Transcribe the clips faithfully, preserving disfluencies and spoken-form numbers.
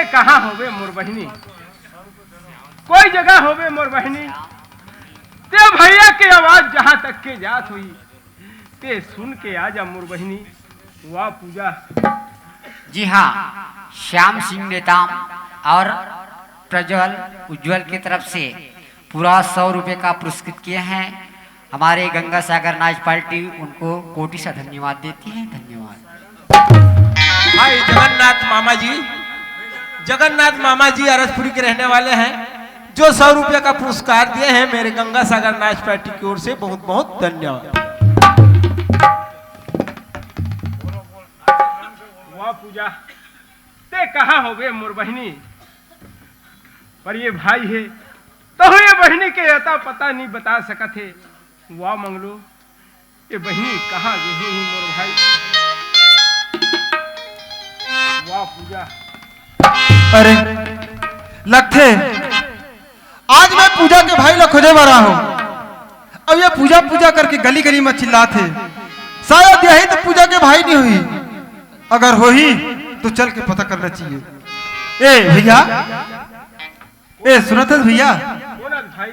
कहाँ होबे मोर बहिनी? कोई जगह होबे मोर बहिनी? ते भैया के आवाज जहाँ तक के जात होही, ते सुन के आ जा मोर बहिनी। वाह पूजा। जी हाँ, श्याम सिंह नेताम और प्रज्वल उज्जवल की तरफ से पूरा सौ रुपये का पुरस्कृत किए हैं। हमारे गंगा सागर नाच पार्टी उनको कोटि सा धन्यवाद देती है। धन्यवाद। भाई जगन्नाथ मामा जी, जगन्नाथ मामा जी अरसपुरी के रहने वाले हैं, जो सौ रुपये का पुरस्कार दिए हैं मेरे गंगा सागर नाच पार्टी की ओर से, बहुत बहुत धन्यवाद। वाह पूजा, ते कहाँ होबे मोर बहिनी? पर ये भाई हे, तहूँ ये बहिनी के अता पता नहीं बता सकत हे। वाह मंगलू, ये बहिनी कहाँ गे होही मोर भाई? वाह पूजा। अरे, लगथे आज मैं पूजा के भाई ला खोजे बर आए हँव। अब ये पूजा पूजा करके गली गली में चिल्लात हे। शायद यही तो पूजा के भाई नहीं होही। अगर होही तो चल के पता करना चाहिए। ए भैया, ए सुनत हस भैया? बोलत भाई।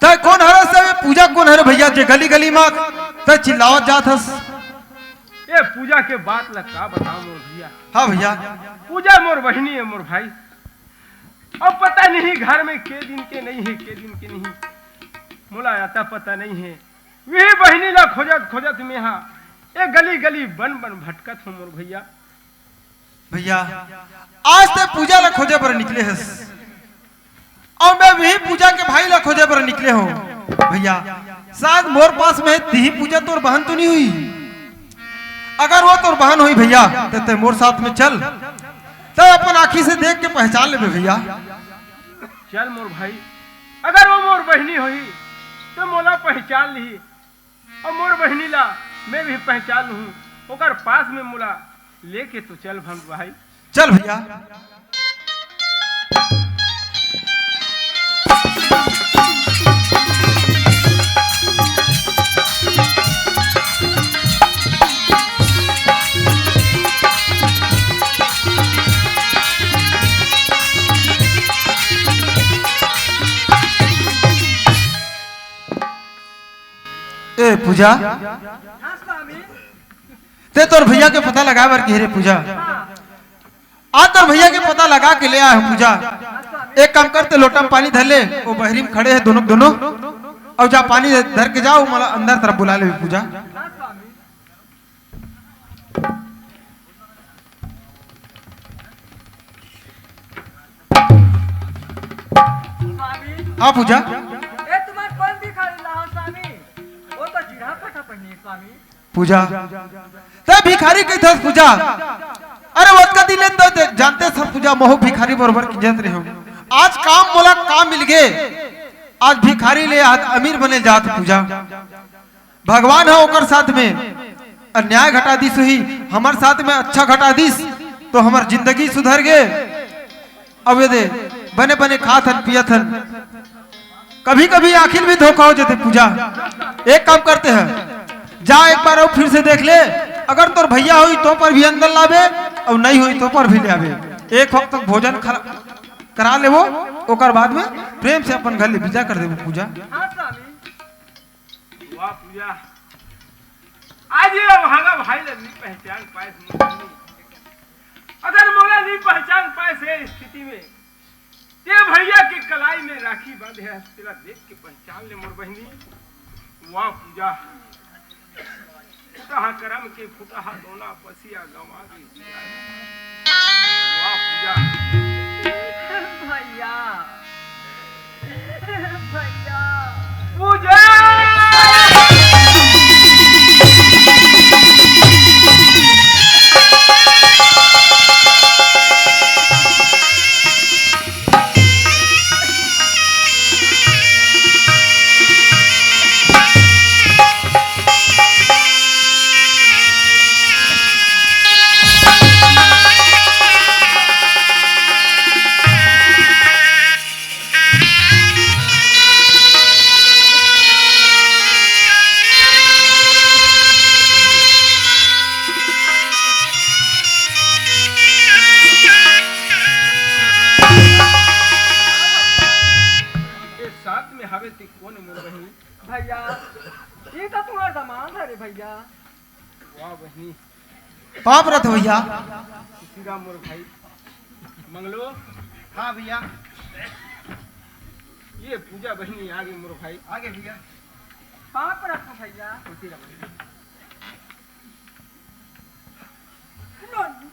तैं कोन हरस? ये पूजा कोन हरे भैया, जे गली गली में तैं चिल्लावत जात हस? ये पूजा के बात ला का बताओ मोर भैया। हाँ भैया। पूजा मोर बहिनी हे मोर भाई। अब पता नहीं घर में के दिन के नहीं हे, के दिन के नहीं, मोला अता पता नहीं हे। वही बहिनी ला खोजत खोजत में हा ए गली गली बन बन भटकत हँव मोर भैया। भैया, आज तैं पूजा ला खोजे बर निकले हस, अउ मैं वही पूजा के भाई ला खोजे बर निकले हँव। भैया, शायद मोर पास में तिही पूजा तोर बहन तो नहीं होही। अगर वो तोर बहन होही भैया, त तैं मोर साथ में चल, तैं अपन आँखी से देख के पहचान लेबे भैया। चल मोर भाई, अगर वो मोर बहिनी होही, त मोला पहचान लिही। अउ मोर बहिनी ला मैं भी पहचान लूँ, ओकर पास में मोला लेके तो चल भंग भाई। चल भैया। ए पूजा, हाँ स्वामी। तैं तोर भैया के पता लगाए बर कहे रे पूजा। हाँ। आज तोर भैया के पता लगा के ले आए हँव पूजा। हाँ स्वामी। एक काम कर, तैं लोटा में पानी धर ले, वो बहरी में खड़े हे दोनों के दोनों, अउ जा पानी धर के जा, वो मोला अंदर तरफ बुला लेबे पूजा। हाँ स्वामी। स्वामी। हाँ पूजा। ए तुम्हार कौन भिखारी ला हो स्वामी? वो तो चिढ़ा फटा पहिने स्वामी। पूजा, तैं भिखारी कहिथस पूजा। अरे ओतका दिन ले तो दे-, जानते सब पूजा, महूँ भिखारी बरोबर कीजत रहे हँव। आज काम मोला काम मिल गे, आज भिखारी ले आज अमीर बने जात पूजा। भगवान ह ओकर साथ में अन्याय घटा दिस होही, हमर साथ में अच्छा घटा दिस, तो हमर जिंदगी सुधर गे। अब ये दे, बने बने खात हन, पियत हन, कभी कभी आँखी ल भी धोखा हो जाथे पूजा। एक काम करते हैं, जा एक बार अउ फिर से देख ले, अगर तोर भैया होही तो पर भी अंदर लाबे, अउ नहीं होही तो पर भी ले आबे। एक वक्त तक भोजन खा-, करा लेबो, ओकर बाद में प्रेम से अपन घर ले विदा कर देबो पूजा। हाँ स्वामी। वाह पूजा, आज ये अभागा भाई ला नहीं पहचान पाए। अगर मोला नहीं पहचान पाए से स्थिति में, ये भैया के कलाई में राखी बांधे हस, तेला देख के पहचान ले मोर बहिनी। वाह पूजा, फुटहा करम के फुटहा दोना पसिया गंवा गे। वाह पूजा। भैया, भैया। पूजा। साथ में हवे ते कोन मोर बहिनी? भैया, ये तो तुम्हार दामाद हरे भैया। वाह बहिनी। पाँव परत हँव भैया। खुशी राम मोर भाई। मंगलो। हाँ भैया। ये पूजा बहिनी आगे मोर भाई। आगे भैया। पाँव परत हँव भैया। खुशी राम। नानी,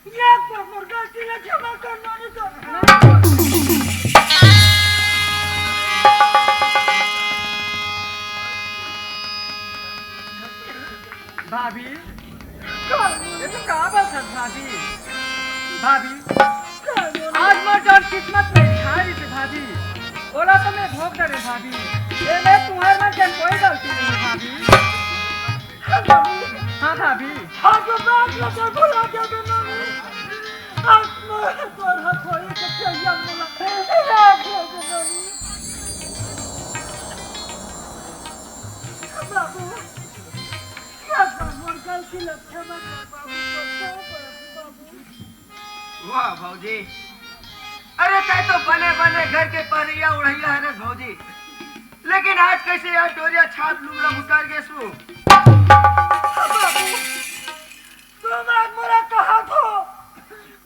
एक बार मोर गलती ला क्षमा कर, नानी, कर। भाभी, ये तो का बात है भाभी? भाभी, आज मोर जौन किस्मत में लिखाय रहिसे भाभी, ओला तो मैं भोग डरे भाभी। ये मैं तुम्हार मन के कोई गलती नहीं है भाभी। हाँ भाभी। हाँ, जो बात ला तो भुला गया मैं, नानी। आज मैं तोर हथौड़ी के चहिया मोला याद हो गया, नानी। बाबू, बाबू, मोर गलती ला क्षमा कर बाबू, बाबू। वाह भौजी, अरे तैं तो बने बने घर के पहरइया उड़इया हरे भौजी, लेकिन आज कैसे यार डोरिया छाप लुगरा उतार गेसु? बाबू, तुम आज मोला कहा थो,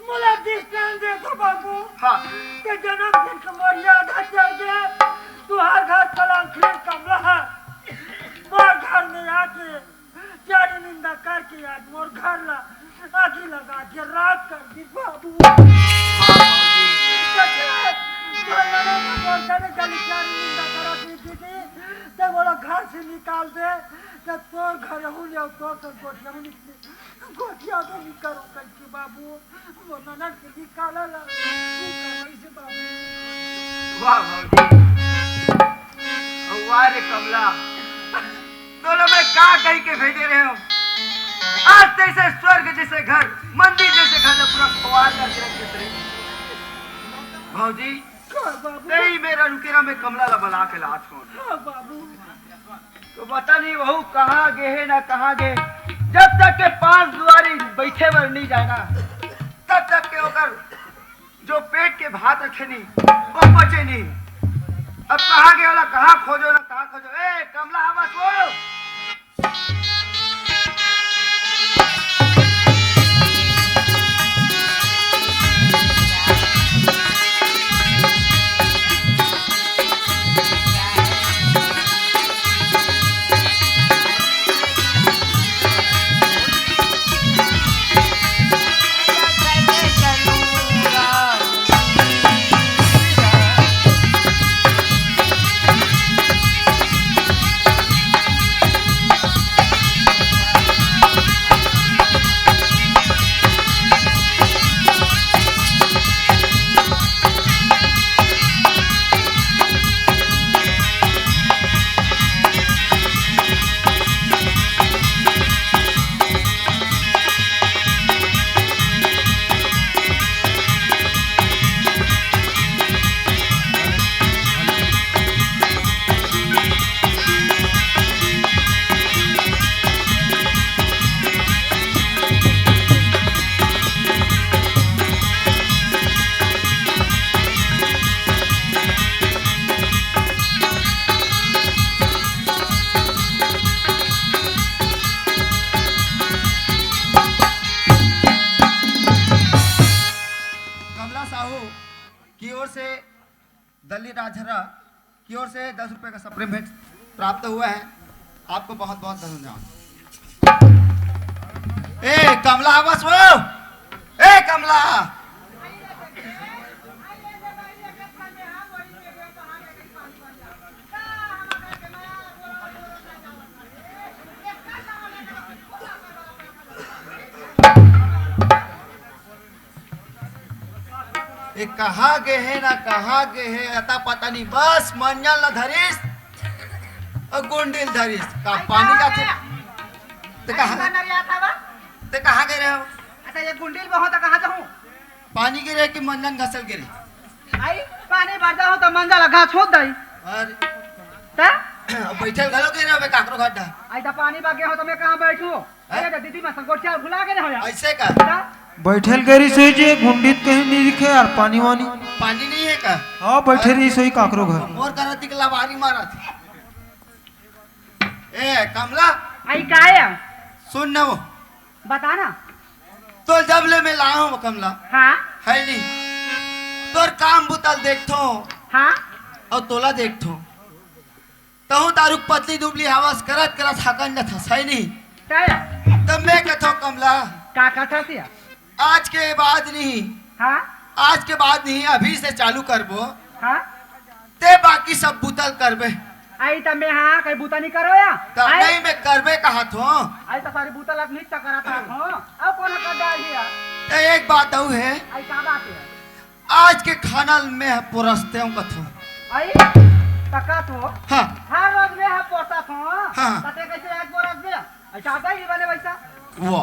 मोला दृष्टांत दे थो बाबू। हाँ। ते जन्मदिन के मर्यादा चल गए, तुहार घर कलंक ले कमला है, मोर घर में आके चारी निंदा करके आज मोर घर ला आगी लगा के राख कर दी बाबू। हाँ, भौजी। सच में, तोर लड़े में मोर घरे गली चारी निंदा करा दी दीदी, ते मोला घर से निकाल दे, ते तोर घर हूँ ले, तोर से गोठिया हूँ निकले, गोठिया तो नहीं करो कहीं के बाबू। वो ननद के निकाला ला, तू करवाई से बाबू। वाह भौजी, वाह रे कमला, तोला मैं का कहि के भेजे रहेंव? आज तैसे स्वर्ग जैसे घर, मंदिर जैसे घर ला पूरा खुवार करके रख देत रही। भौजी, का बाबू? तेही मेर रुके रह, मैं कमला ला बला के लात हँव। हाँ बाबू। तो पता नहीं वहू कहाँ गे हे ना कहाँ गे, जब तक के पाँच दुवारी बइठे बर नहीं जाय ना, तब तक के ओकर जो पेट के भात रखे नहीं, वो पचे नहीं। अब कहाँ गे ओला, कहाँ खोजों ना कहाँ खोजों। ए कमला, हवस वो? कमला साहू की ओर से दलित राजहरा की ओर से दस रुपए का सप्लीमेंट प्राप्त हुआ है। आपको बहुत बहुत धन्यवाद। ए कमला, हवस वो? ए कमला, ए कहाँ गे हे ना कहाँ गे हे, अता पता नहीं। बस मंजन ला धरिस अउ गुंडी ल धरिस। का पानी जाथे? ते कहाँ, ते कहाँ गे रहे हो? अच्छा, ये गुंडी ल बहुत कहाँ जाहूँ? पानी गिरे कि मंजन घसल गिरे? आई, पानी भर जाहूँ त मंजन ला घसोत दई। अरे। त? बइठे ल घलो गे रहे होबे काकरो घर डहर। अइसा पानी बह गे हो त मैं कहाँ बइठहूँ? हैं? अरे दीदी, मैं संगोठिया भुला गे रहे हो यार। अइसे का? का? बइठे ल गे रहिस होही जी, गुंडी त कहीं नइ दिखे यार, पानी वानी। पानी नइ हे का? हाँ, बइठे रहिस होही काकरो घर। मोर करा दिख लबारी मारत। ए, कमला। अई का हे? सुन न वो। बता ना। तोला जब ले मैं लाए हों कमला। हाँ। हे नी? तोर काम बुता ल देखथों। हाँ। अउ तोला देखथों। तहूँ दारू के पतली दुबली हवस करत करत हकन जाथस, हे नी? का हे? त मैं कथों कमला। का कथस या? आज के बाद नहीं। हाँ। आज के बाद नहीं, अभी से चालू करबो। हाँ। ते बाकी सब बुता ल करबे। अई त मैं हाँ, कहीं बुता नइ करों या? त अई नहीं, मैं करबे कहत हों। अई त सारी बुता ल नइ त करत हों। अउ कोन कर डारही या? त एक बात अउ हे। अई का बात हे? आज के खाना ल मैं ह पोरसतेंव कथों। अई, त कथों? हाँ। हर रोज मैं ह पोरसत हों। हाँ। त ते कइसे आज पोरसबे? अइसा आता ही बने वइसा। वो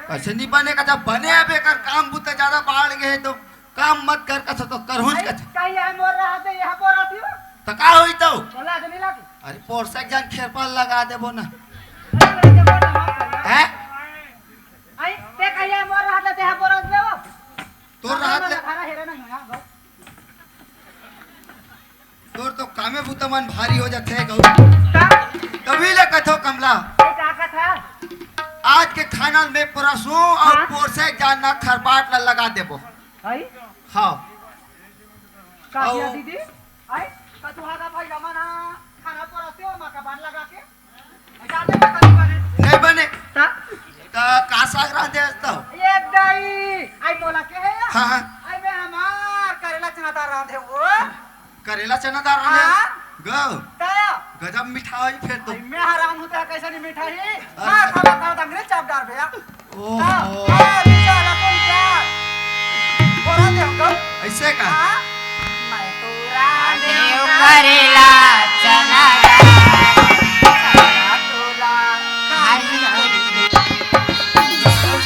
कइसे नइ बने कथा, बने अब एकर काम बुता जादा बाढ़ गे हे त काम मत कर कथों त करहूँच अई, कथों। कहीं आय मोर रहत हे, एहा पोरसत हस। त का होही त? त लाज नइ लागे? अरे पोरसे के जान खेरपाल लगा देबो ना। अरे, लगा देबो ना, मत करिया। हैं? अई, ते कहीं आय मोर रहत हे, तेहा पोरसबे वो। तोर रहत ले। हरा हेरा नहीं हो यार, गौ। तोर तो कामे बुता मन भारी हो जाथे गौ। का? तभी ले कथों कमला। ए, का कथा? आज के खाना ल मैं पोरसहूँ अउ हाँ? पोरसे के जान ना खरपाट ल लगा देबो। हई? हाँ। का अउ किया दीदी? आई? का तू हा का भाई जमाना खाना पोरसते हो, माँ का बार लगा के? नहीं बने। ता? त का साग रांधे हस त? ए दाई, आई मोला के हे या? हाँ, हाँ। आई मैं हमार करेला चना दार रांधे वो। करेला चना दार रांधे? हाँ। गौ। तया। गजब मिठाई फेर तो। आई मैं हराम होता कैसे नहीं मिठाई? अरे। मार खा खा दंगरे चाप डार बे या। ओहो। हाँ, हाँ, चल, अपन जा। बोला दे हमको। अइसे का? हाँ। मैं तो रांधेंव करेला चना दार, चना तोला खाई।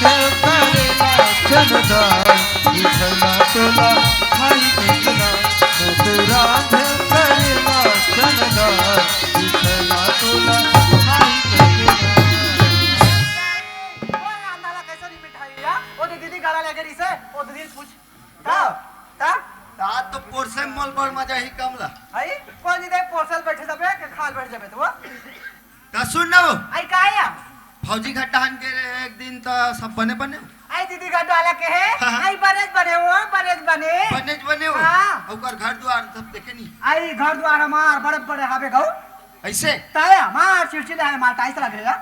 रांधेंव करेला चना दार, चना तोला खाई देखना। मैं तो रांधेंव करेला चना दार, चना तोला खाई देखना। वो रांधा ला कैसे नहीं मिठाई या? वो दे दीदी गाला लगे रही से, वो दीदी पूछ। ता, ता? ता तो पोरसे मोल बड़ मजा ही कमला। आई? कोन जी दे पोरसल बैठे सबे, के खाल बैठ जाबे तो? ता सुन ना वो। आई का या? भौजी घर डहन गे रहे एक दिन ता सब बने बने हो? आई दीदी घर डाला के हे? हाँ, हाँ। आई बनेज बने हो, बनेज बने। बनेज बने हो? हाँ। ओकर घर दुआर सब देखे नहीं? आई घर दुआर हमार बड़े बड़े हावे गौ। अइसे? तया, मार चिड़चिड़ा हे, मार टाइस लग रहे या।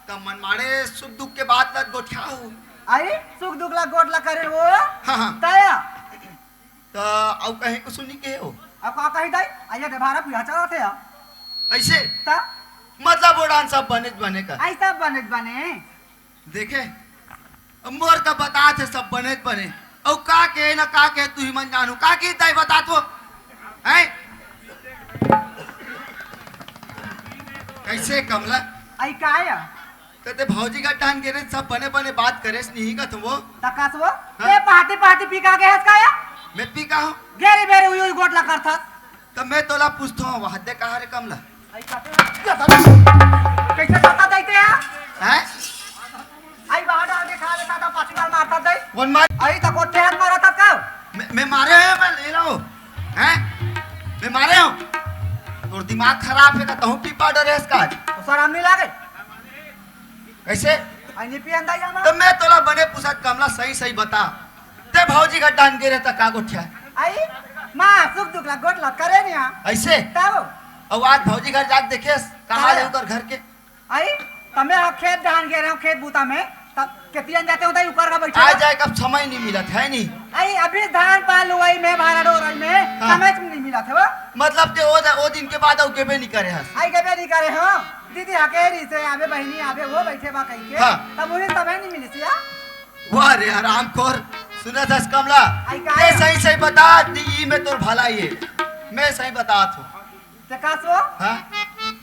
त मनमाड़े सुख दुख के बात ला गोठिया हो। आई सुख दुख ला गोठ ला करे वो। हाँ, हाँ। तया। त अउ कहीं कुछ नहीं कहे हो। अब का कही दाई? आइए दे भारा पिया चला थे या। अइसे? त? मतलब ओड़ान सब बने बने का। आई सब बने बने। देखे, अब मोर त बतात हे सब बने बने। अउ का के ना का के तू ही मन जानू। का की दाई बतात हो? हैं? कइसे कमला? आई का या? कहते भौजी घर डहन गे रहे, सब बने बने बात करेस नहीं का तुम वो? तकास वो? हाँ? ते पहाती पहाती पी का गे हस का या? मैं पी का हूँ? गेरी बेरी उई उई गोठ ला करथस। त मैं तोला पूछथों, वहाँ दे कहाँ रे कमला? आई का ते? कइसे पता देते या? हैं? आई बाहर डाल के खा लेता था, पाछी बार मारता दे। कौन मार? आई तो कोठे हाथ मारा था का? मैं, मैं मारे हैं, मैं ले रहा हूँ। हैं? मैं मारे हूँ? तोर दिमाग खराब हे का? तहूँ पी पाउडर हे इसका आज। तो शरम नहीं लागे? कैसे? आई नहीं पियन दाई जाना। तो मैं तोला बने पूछत कमला सही सही बता। ते भौजी घर डहन गे रहे त का गोठिया? आई, माँ, सुख दुख ला गोठ ला करे नहीं आ। अइसे? तब? अउ आज भौजी घर जाके देखेस, कहाँ हाँ। ले ओकर घर के? आई, तमे ह खेत डहन गे रहे हो, खेत बूता में, तब केतियन जाते हो, तई ऊपर का बैठे आए हो। जाए का समय नहीं मिलत हे, नहीं? आई, अभी धान पान लुआई में, भारा डोराई में, हाँ। समय नहीं मिलत हे वो। मतलब ते ओ द-, ओ दिन के बाद अउ गेबे नहीं करे हस। आई, गेबे नहीं करे हो। दीदी हकेरी से आवे, बहिनी आवे, वो बैठे बा कहीं के। हाँ। तब उन्हें समय नहीं मिली सिया। वाह रे हरामखोर, सुनत हस कमला? आई का ते है? सही सही बता, दी ई में तोर भलाई हे। मैं सही बतात हूँ। ते का सो? हाँ?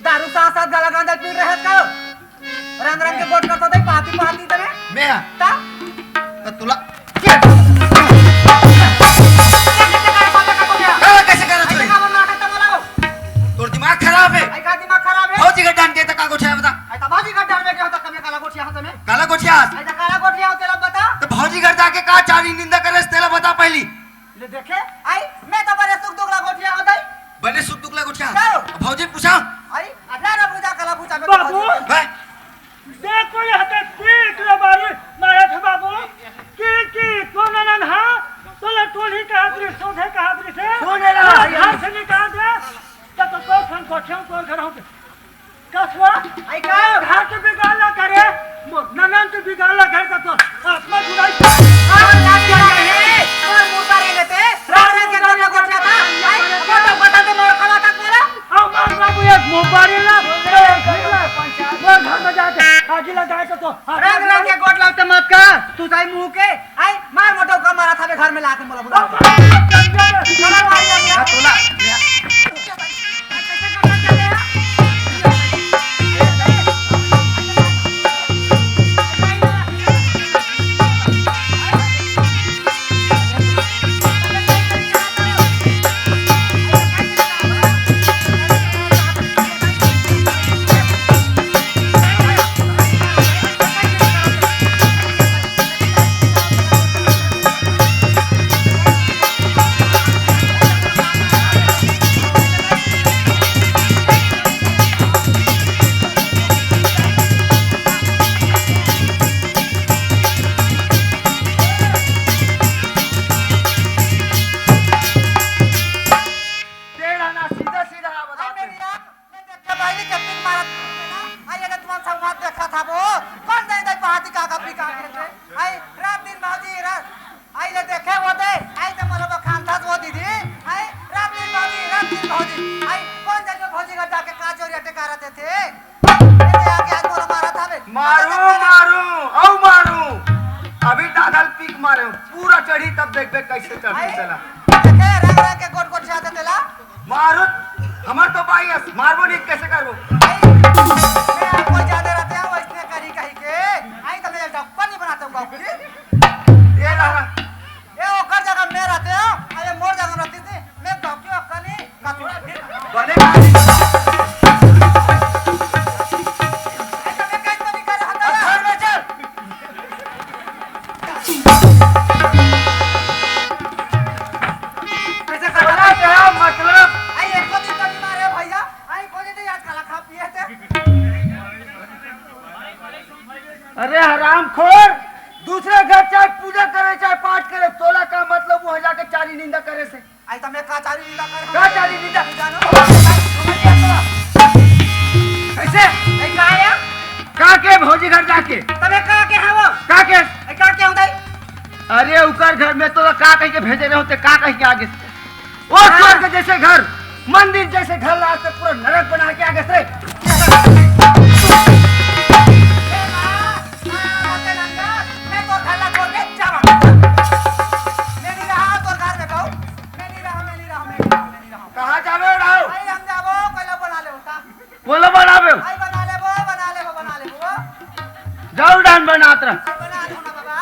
दारू साथ साथ गाला गांजा पी रहे का? रंग रंग के गोठ करता था, पाती पाती तने। मैं हाँ? ता? तो तुला। काला कैसे करत हस? तोर दिमाग खराब हे। आई का दिमाग काला गोठियास? अरे त काला गोठियाहूं, तेला बता। त भौजी घर जाके का चारी निंदा करेस, तेला बता पहिली। ले देखे, आई, मैं तो बने सुख दुख ला गोठियाहूं दई। बने सुख दुख ला गोठियास? जाओ। भौजी पूछा। आई, अठारह पूछा, काला पूछा, मैं तो बाबू। भौजी। हैं? देख कोई हते की इतने बारी मारे थे बाबू। की, की, कोन नन हा? तोला टोली कहा दृश्य, सोधे कहा दृश्य। कौन है ला? घर से निकाल दे। तब तो कोन गोठियाहूं, कोन घर होंगे? कसवा, आई का? घर के बिगाड़ ला करे, मोर ननन के बिगाड़ ला करे, तो आत्मा जुड़ाई। और रात के आया है, और मुंह पर लेते, रात रात के कोने गोठिया था, आई, वो तो बता दे, मोर खवा तक बोला। अब मार बाबू एक मुंह पर ही ना, मोर घर में जाके आगी लगाए के तो रंग रंग के गोठ लाते मत का, तू सही मुंह के, आई, मार मोटो का मारा था बे घर में लाके मोला बुला। चला मार जा, बुला। तोला। टेढ़ा ना, सीधा सीधा बता। मैं देखे भाई के पिक मारत ना, आई अगर तुम संवाद देखा था वो, कौन दे दे पहाती का का पिक आ गए थे? आई रात दिन भौजी रात, आई ले देखे वो दे, आई तो मोला बखान था वो दीदी, आई रात दिन भौजी, रात दिन भौजी, आई कौन जाके भौजी घर जाके का चोरी अटे करते थे? ये तो आके आज मोला मारा था बे। मारू, मारू, औ मारू। अभी दादा ल पिक मारे, पूरा चढ़ी तब देखबे कैसे चढ़ते आई, चला। देखे रंग रंग के गोट गोट जाते तेला। मारू, हमर तो बाई अस, मारबो नहीं, कैसे करबो? आई, मैं आपको ज्यादा रहते हैं, वैसने करी कही के। आई, तो मैं डब्बा नहीं बनाता हूँ, बाबू जी। ये रहा। ए, ओकर जगह मैं रहते हो, अरे मोर जगह रहती थी, मैं डब्बा नहीं, कचरा फिर। बने का? आई, तो मैं कहीं तो नहीं कर रहा था। घर में चल। कैसे करना है, मतलब? आई, एक को दिन तो नहीं मारे भैया। आई, कोई नहीं यार, काला खा पिए थे। अरे हरामखोर, दूसरे घर चाहे पूजा करे, चाहे पाठ करे, तोला का मतलब वहाँ जाके चारी निंदा करे से? आई, तमे का चारी निंदा करे? का चारी निंदा? जानो। कैसे? ए, का आया? का के भौजी घर जाके? तमे का के हवो? का के? ए, का के होता है? अरे, उकर घर में तो का कह के भेजे रहे होते, का कह के आगे? ओ हाँ। स्वर्ग जैसे घर, मंदिर जैसे घर ला के पूरा नरक बना के आगे से। मैं तोर घर ला छोड़ के जावा। मैं नहीं रहा तोर घर में कहूँ। मैं नहीं रहा, मैं नहीं रहा, मैं नहीं रहा, मैं नहीं रहा। कहाँ जावे रहो? भाई हम जाबो, कोई ला बना ले होता। बोलो बनावे। भाई बना लेबो, बना लेबो, बना लेबो। जाओ डान बनात रह। बना दो ना बाबा।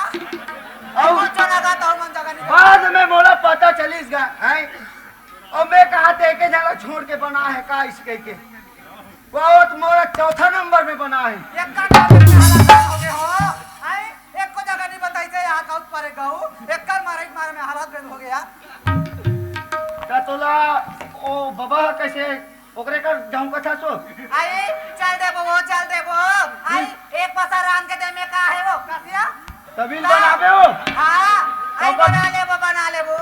और वो चला गा तो मन जगह नहीं। बाद में मोला पता चलिस गा, हैं? और मैं कहा थे के जना छोड़ के बना है का इस कह के? वो तो मोला चौथा नंबर में बना है। एक का काम में हालात हो गए हो, हैं? एक को जगह नहीं बताई थे यहाँ का ऊपर है गऊ, एक कर मारे मारे में हालात बंद हो गया। का तोला ओ बाबा कैसे ओकरे कर जाऊं कथा सो। आई, चल देबो, चल देबो। आई, हम्म। एक पसा रांध के दे में का है वो, कसिया? तभी का? बनाबे हो? हाँ, आई तो ओकर बना लेबो, बना लेबो।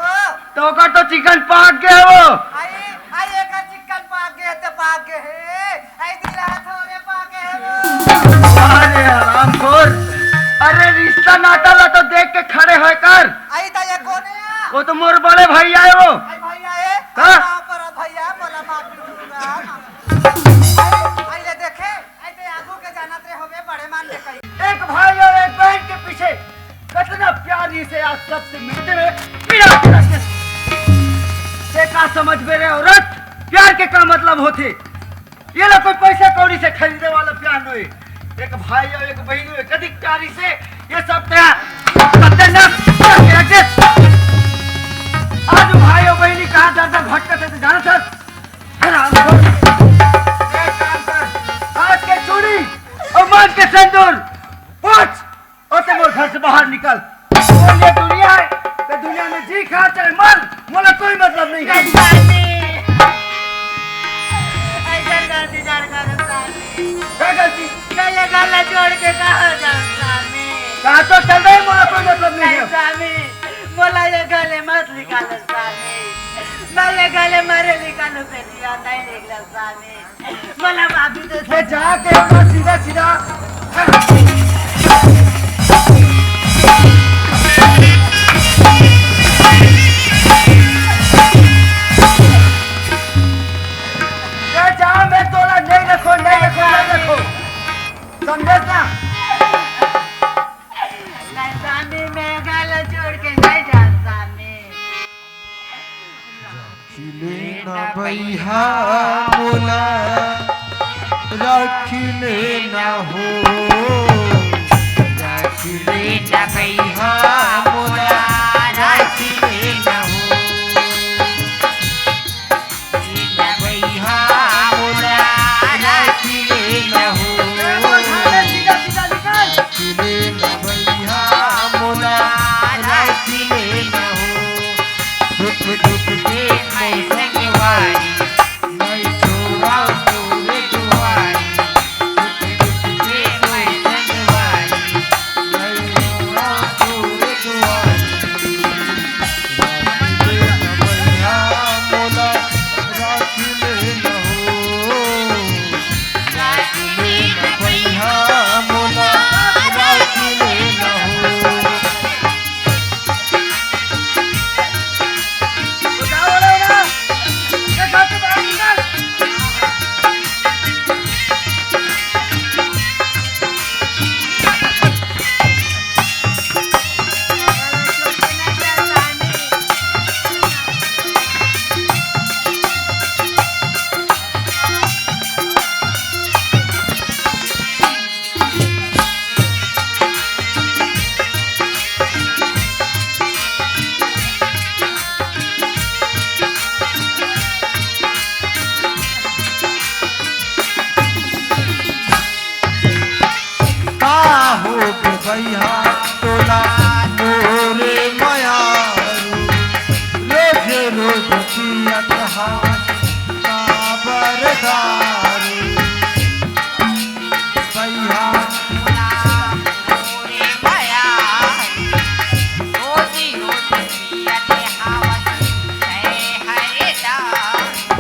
तो ओकर तो चिकन पाक गए हो। आई, आई एकर चिकन पाक गए, ते पाक गए है। आई दिला थोड़े पाक गए है वो। अरे हरामखोर, अरे रिश्ता नाता ला तो देख के खड़े होए कर। आई तो ये कौन है? वो तो मोर बड़े भैया है वो। आई भैया है? हाँ। हाँ, पर भैया बोला माफी दूंगा। आई, आई ले देखे, आई ते आगू के जानत रहे होबे, बड़े मान ले कही। एक भाई और एक बहन के पीछे कितना प्यार ही से आज सबसे मिलते हुए पीड़ा पीड़ा के। ते का समझ बे रे औरत, प्यार के का मतलब होथे? ये ला कोई पैसा कौड़ी से खरीदे वाला प्यार नहीं। एक भाई और एक बहन हो, एक अधिक प्यार ही से ये सब प्यार सत्यानाश करके रख दे। आज भाई और बहनी कहाँ दर दर भटकत है तो जानत हस? हरामखोर। एक काम कर, आज के चूड़ी और मांग के सिंदूर, पाँच का गलती? मैं ये घर ला छोड़ के कहाँ जाऊँ स्वामी? कहाँ तो चल रही, मोला कोई मतलब नहीं नहीं है। स्वामी, मोला ये घर ले मत निकालो स्वामी। मैं ये घर ले मरे निकालो बेटिया, नहीं निकला स्वामी। मोला माफी दे। मैं जाके अपना सीधा सीधा जा, जा, मैं तोला नहीं रखो, नहीं रखो, नहीं रखो। समझे ना? नहीं, स्वामी, मैं घर ला छोड़ के नहीं जा, स्वामी। राखी लेना भैया मोला, राखी लेना हो। राखी लेना भैया मोला, राखी लेना हो। का हो गे भैया तोला मोरे मयारू, रोज रोज पियत हवस काबर दारू। भैया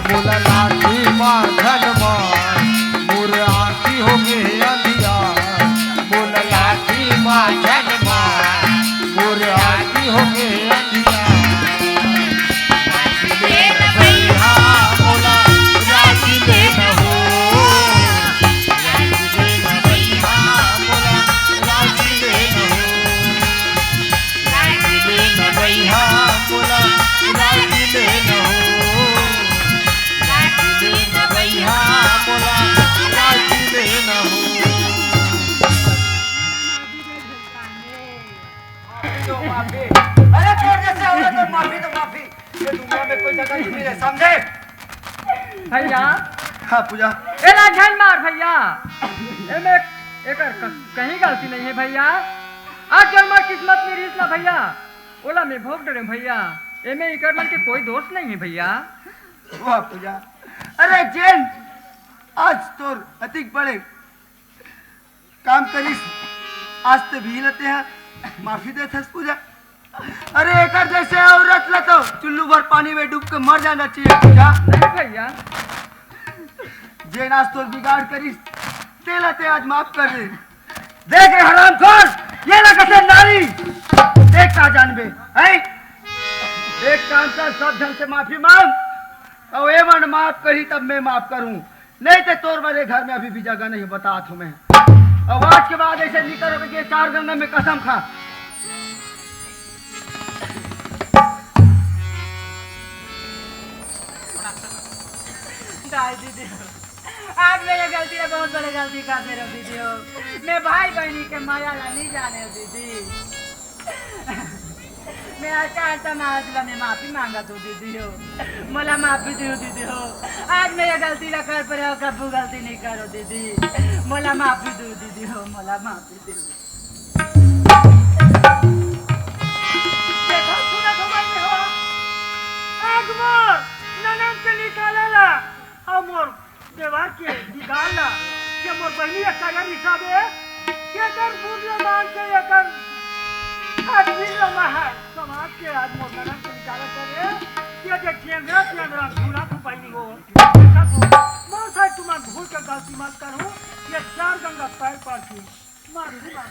मोला लाठी मार झन मार, मोर आँखी होगे अंधियार। मोला लाठी मार झन मार, मोर आँखी होगे अंधियार। राखी लेना भैया मोला, राखी लेना हो। राखी लेना भैया मोला, राखी लेना हो। राखी लेना भैया मोला, राखी लेना हो। राखी लेना भैया मोला, राखी लेना हो। माफी दो, माफी। अरे, तोर जैसे औरत तो माफी तो माफी। ये दुनिया में कोई जगह नहीं मिले, समझे? भैया। हाँ, पूजा। एला झन मार भैया। एमे एकर क-, कहीं गलती नहीं है भैया। आज जो हमार किस्मत में रिहिस ना भैया, ओला मैं भोग डरे भैया। एमे एकर मन के कोई दोष नहीं है भैया। वाह पूजा, अरे जेन आज तोर अतिक बड़े काम करिस, आज ते भी लेते हैं, माफी देत हस पूजा। अरे एकर जैसे औरत ला तो चुल्लू भर पानी में डूब के मर जाना चाहिए पूजा। नहीं भैया। जेन आज तोर बिगाड़ करिस, तेला ते आज माफ कर दे। देख रे हरामखोर, ये ना कसे नारी, देख का जानबे, हैं? एक काम कर, सब झन से माफी मांग, अउ ए मन माफ करही तब मैं माफ करूं। नहीं तो तोर बर ए घर में अभी भी जगह नहीं, बतात हूं मैं। अब आज के बाद ऐसे निकल होके ये चार गंगा में कसम खा। दाई दीदी, आज मैं ये गलती ला बहुत बड़े गलती कर दे रहे दीदी हो। मैं भाई बहनी के माया ला नहीं जाने दीदी। मैं आचार समाज ला मैं माफी मांगत हूँ दीदी हो, मोला माफी दियो दीदी हो। आज मैं ये गलती ला कर परे हो, कब्बू गलती नहीं करो दीदी, मोला माफी दियो दीदी हो, मोला माफी दियो। देखो, सुनत हो मन में हो, आज मोर ननद के निकाले ला, अउ मोर देवर के दीदार ला। ये मोर बहिनी एक काया रिसावे, एकर बुढ़िया मान के एकर आदमी रमा है। समाज के आज मोर ननद के निकाला करे, ये जे चेंद्रा चेंद्रा झूला तू बहिनी हो। देखा तो, मोर साथ तुम्हार भूल के गलती मत करो, ये चार गंगा पैर पर की मार भी मार।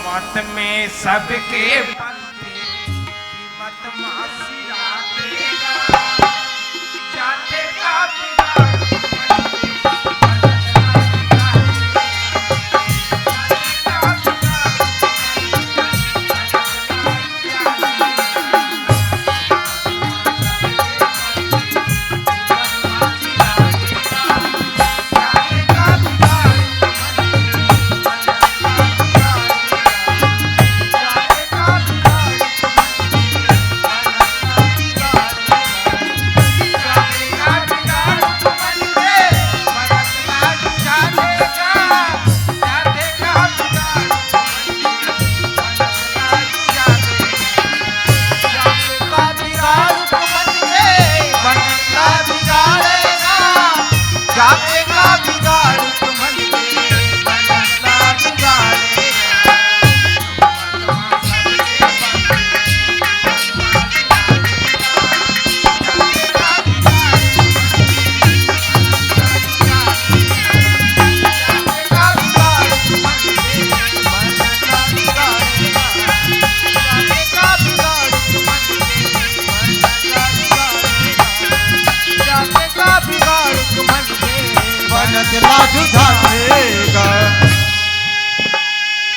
मत में सबके बनते, मत मासी राखेगा, जाते का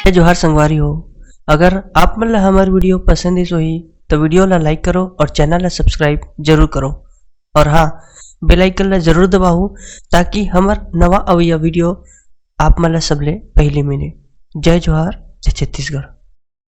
जय जोहार संगवारी हो। अगर आप मन ला हमर वीडियो पसंद आइस होही तो वीडियो ला लाइक करो और चैनल ला सब्सक्राइब जरूर करो। और हाँ, बेल आइकन ला जरूर दबाहू, ताकि हमर नवा अवइया वीडियो आप मन ला सबले पहली मिले। जय जोहार, जय छत्तीसगढ़।